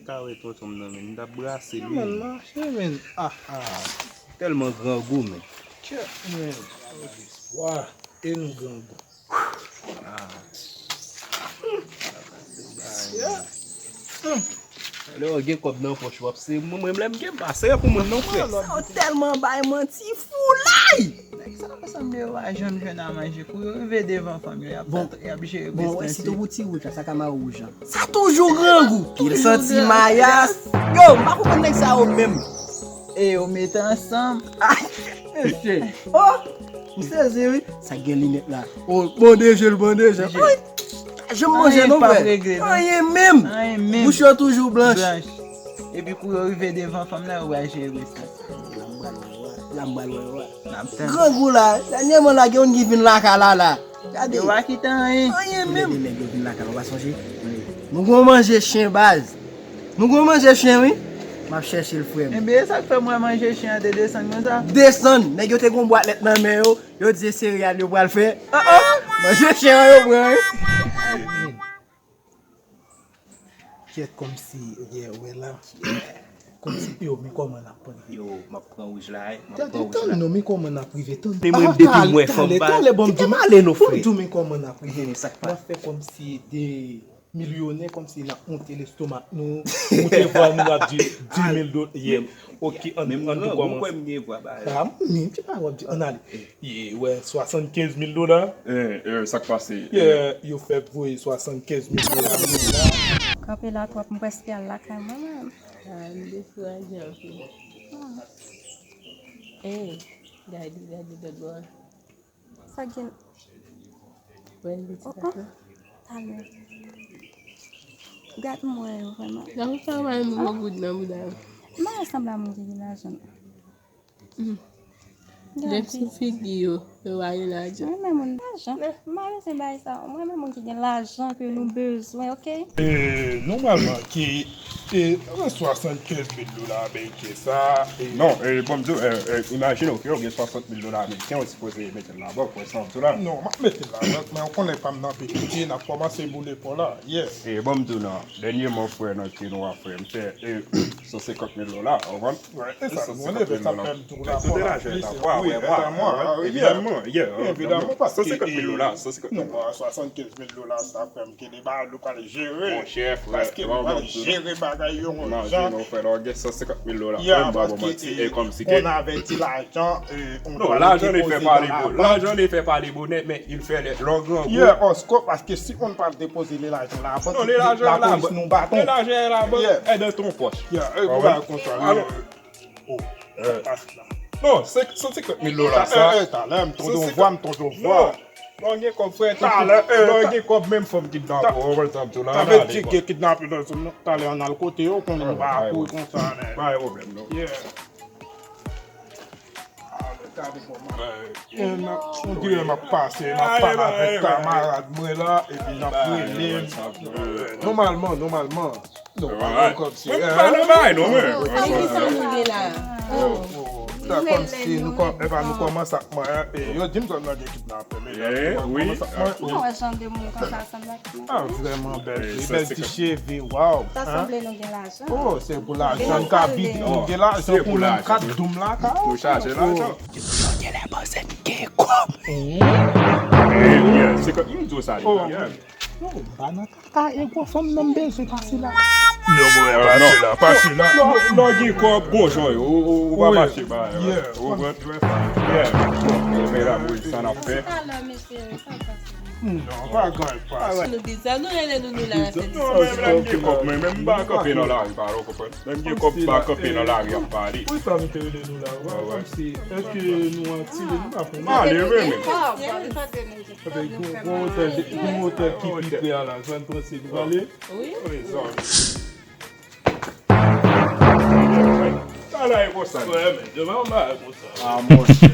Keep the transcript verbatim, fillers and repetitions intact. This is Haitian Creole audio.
Kare tonton m nan, men, m t ap brase l, wi. Mache, men. Ah, ah. Tèlman grangou, men. Kèt, men. Espwa. E nou grangou. Ah. Lè w gen kòb nan pòch, w ap se mwen, mwen, lè m gen, m pa sere pou moun, non, frè. Sa yo tèlman bay manti, foulay! Nèg sa yo sanble yo pa janm jwenn a manje. Kou yo rive devan fanm yo, y ap, y ap jere. Bon, wè, sitou pou ti wouj la, sa ka mare wouj la. Sa toujou grangou. Pil santi mayas. Yo, m pa konprann nèg sa yo menm. E yo mete ansanm. Ay, mesye. Oh, m sezi, wi. Sa gen linèt la. Oh, bande je l, bande je l. Ay, janm manje non, frè. Anyen menm. Anyen menm. Bouch yo toujou blanch. Epi kou yo rive devan fanm nan, yo pral jere sa. La m pral wè, la m pral wè. Grangou la, dènyèman la, gen youn ki vin lakay la, la. Gade. Yo pa kite anyen. Anyen menm. Lè nèg yo vin lakay la, w pa sonje? Nou gon manje chen, baz. Nou gon manje chen, wi. M ap chèche l, frè m. Enben, e sa k fè m wè manje chen an te desann konsa. Desann. Nèg yo te gon bwat lèt nan men yo. Yo di se sereyal yo pral fè. Ah, ah. Manje chen an yo pran, wi. Kyèt, kòmsi, yeah, wè la. Kòmsi, yo, men kòman n ap pran. Yo, m ap pran wouj la, wi. M ap pran wouj la. Tann non, men kòman n ap rive, tann. Men mwen, depi m wè fanm, talè, talè, bon, m di, m ale non, frè. Bon, m di, men kòman n ap rive. N ap fè kòmsi de milyonè, kòmsi n ap monte lestomak nou. Ou te vwa nou ap di dis mil dola. Yeah. Ok, ann, ann tou kòmanse. Ou kwè m gen vwa, ba. Ah, men ki pa w ap di, ann ale. Ye, wè, swasannkenz mil dola. Eh, eh, sa k pase? Yeah, yo fèk voye swasannkenz mil dola. Kanpe la twòp, m prèske al lakay mwen menm. Ah, m dekouraje anpil. Eh, gade, gade lòt bò a. Sa gen. Wè, li ti gat la. Talè. Gat mwen yo, vrèman. Nan ou sa wè m gwo goud nan bouda yo. M pa sanble a moun ki gen lajan. Lèp sou figi yo, yo pa gen lajan. Mwen menm moun lajan. M pa bezwen bay sa. Mwen menm moun ki gen lajan ke nou bezwen, ok? E, nòmalman, ki, e, swasannkenz mil dola ameriken sa, e. Non, e, bon, m di w, e, e, imajine w ke w gen swasant mil dola ameriken, ou sipoze mete l labank, wè sa w di la. Non, m ap mete l labank, men w konnen pa m nan pekiti, n ap kòmanse boule kò la, yeah. E, bon, m di w non, dènyèman, frè, nan ke nou a frè, m fè, e, san senkant mil dola, w konprann? Wè, e sa, mwen, sa fè m tou la. Tout lajan ta pwa, wè, mwa, evidaman, yeah, evidaman, paske, san senkant mil dola, san senkant mil dola. Non, swasannkenz mil dola, sa, frè m, ki de bagay nou pral jere. Monchè, frè, paske nou pral jere bagay yo yon jan. Imajine w, frè, lè w gen san senkant mil dola, frè m, pa bon manti, e kòmsi ke. On avèti lajan, e, on doit le déposer dans la banque. Non, lajan ne fait pas les bonheurs, mais il fait les longues. Yeah, osko, paske si on pa depoze le lajan la bank, non, le lajan la bank, nou baton. Le lajan la bank, yeah, est dans ton poche. Yeah, e, bagay konsa, wi. Oh, sa k pase la? Non, se san senkant mil dola sa. Eh, eh, talè, m tande yon vwa, m tande yon vwa. Non, lè w gen kòb, frè, talè, lè w gen kòb, menm fanm kidnape w, ou konprann sa m di w la. Sa vle di gen kidnape nan zòn nan. Talè, ann al kote yo, konnen nou pa kouri konsa, men. Pa gen pwoblèm, non. Yeah. Ah, men gade kòman. On dirè m ap pase, m ap pale avèk kamarad mwen la, epi n ap rele m. Nòmalman, nòmalman. Non, pa gen kòb si, mwen pa nan bagay non, mwen. Oh, sa ki sa nou ye la? Oh, oh, oh. Sa kòmsi nou kò-, epa nou kòmanse ak mwen, e, yo di m zòn nan gen kidnapè, men nou kòmanse ak mwen. Ou wè jan de moun konsa sanble ak nou? Ah, vrèman bèl fi, bèl ti cheve, waw. Sa sanble nou gen lajan. Oh, se pou lajan n ka vide, nou gen lajan pou menm kat doum la ka. Nou chaje lajan. Yo genlè panse m gen kòb. Yeah, se kòm m di w sa deja. Yo, m pa nan kaka e gwo fanm nan m bezwen pase la. Non, mwen, pase la, pase la. Lè w gen kòb, gon jan yo, ou, ou, ou pa mache ba yo. Ou konprann? Yeah. Men la, wi, sa n ap fè. Non, pa gen, pa. Nou bizar, nou rele nou, nou la fè. Non, men lè m gen kòb, mwen menm m pa kanpe nan lari, pa, ou konprann? Lè m gen kòb, m pa kanpe nan lari ap pale. Poukisa nou te rele nou la? Kòmsi, èske nou atire, nou pa konn. Pale, men, men. Epi gon, gon otèl, gon otèl ki pi pre a la, zòn Fransè, nou prale? Wi. Wi, zòn. Sa la e konsa. Wè, men, devan anba e konsa. Ah, monchè.